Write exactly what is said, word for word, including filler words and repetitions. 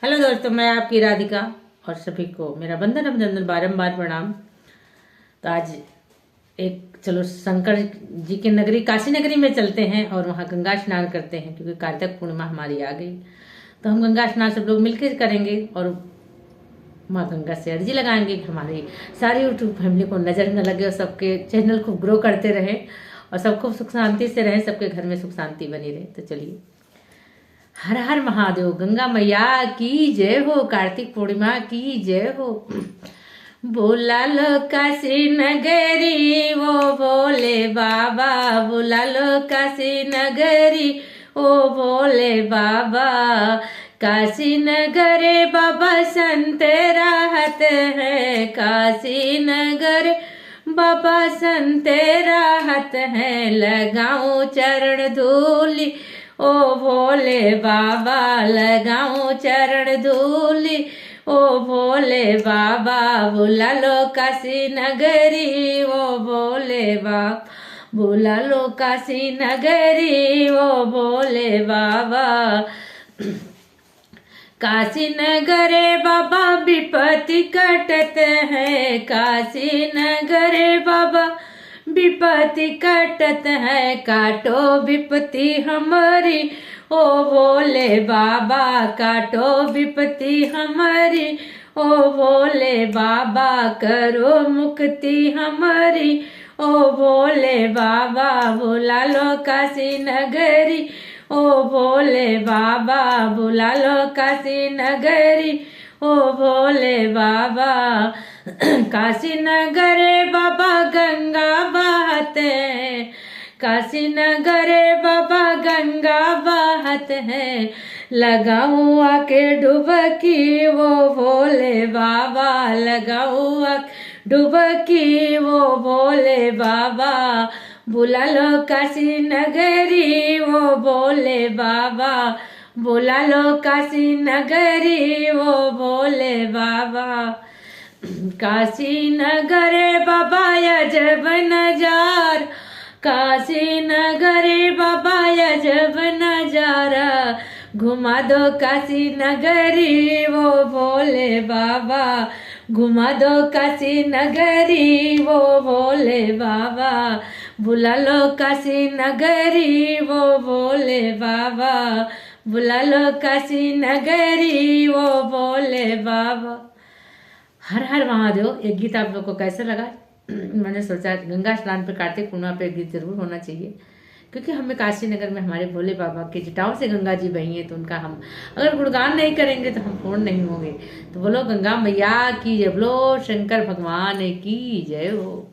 हेलो दोस्तों, मैं आपकी राधिका और सभी को मेरा वंदन अभिनंदन, बारंबार प्रणाम। तो आज एक, चलो, शंकर जी के नगरी काशी नगरी में चलते हैं और वहाँ गंगा स्नान करते हैं, क्योंकि कार्तिक पूर्णिमा हमारी आ गई। तो हम गंगा स्नान सब लोग मिलकर करेंगे और माँ गंगा से अर्जी लगाएंगे कि हमारी सारी YouTube फैमिली को नज़र न लगे और सबके चैनल खूब ग्रो करते रहे और सब खूब सुख शांति से रहे, सबके घर में सुख शांति बनी रहे। तो चलिए, हर हर महादेव, गंगा मैया की जय हो, कार्तिक पूर्णिमा की जय हो। बुला लो काशी नगरी वो भोले बाबा, बुला लो काशी नगरी ओ भोले बाबा। काशी नगरे बाबा संत रहत हैं, काशी नगर बाबा संत रहत हैं। लगाऊं चरण धूलि ओ भोले बाबा, लगाऊं चरण धूलि ओ भोले बाबा। बुला लो काशी नगरी ओ भोले बाबा, बुला लो काशी नगरी ओ भोले बाबा। काशी नगरे बाबा विपत्ति कटत है, काशी नगरे बाबा विपत्ति कटत है। काटो विपत्ति हमारी ओ भोले बाबा, काटो विपत्ति हमारी ओ भोले बाबा, करो मुक्ति हमारी ओ भोले बाबा। बुला लो काशी नगरी ओ भोले बाबा, बुला लो काशी नगरी ओ भोले बाबा। काशी नगरे बाबा गंगा बहत है, काशी नगरे बाबा गंगा बहत है। लगाऊं आके डुबकी वो भोले बाबा, लगाऊं आके डुबकी वो भोले बाबा। बुला लो काशी नगरी वो भोले बाबा, बुला लो काशी नगरी वो भोले बाबा। काशी नगरे बाबा अजब नजार, काशी नगरे बाबा अजब नजारा। घुमा दो काशी नगरी वो भोले बाबा, घुमा दो काशी नगरी वो भोले बाबा। बुला लो काशी नगरी वो भोले बाबा, बुला लो काशी नगरी वो भोले बाबा। हर हर महादेव। ये गीत आप लोग को कैसे लगा? मैंने सोचा गंगा स्नान पे, कार्तिक पूर्णिमा पे गीत जरूर होना चाहिए, क्योंकि हमें काशी नगर में हमारे भोले बाबा के जटाओं से गंगा जी बही हैं, तो उनका हम अगर गुणगान नहीं करेंगे तो हम पूर्ण नहीं होंगे। तो बोलो गंगा मैया की जय, बोलो शंकर भगवान की जय हो।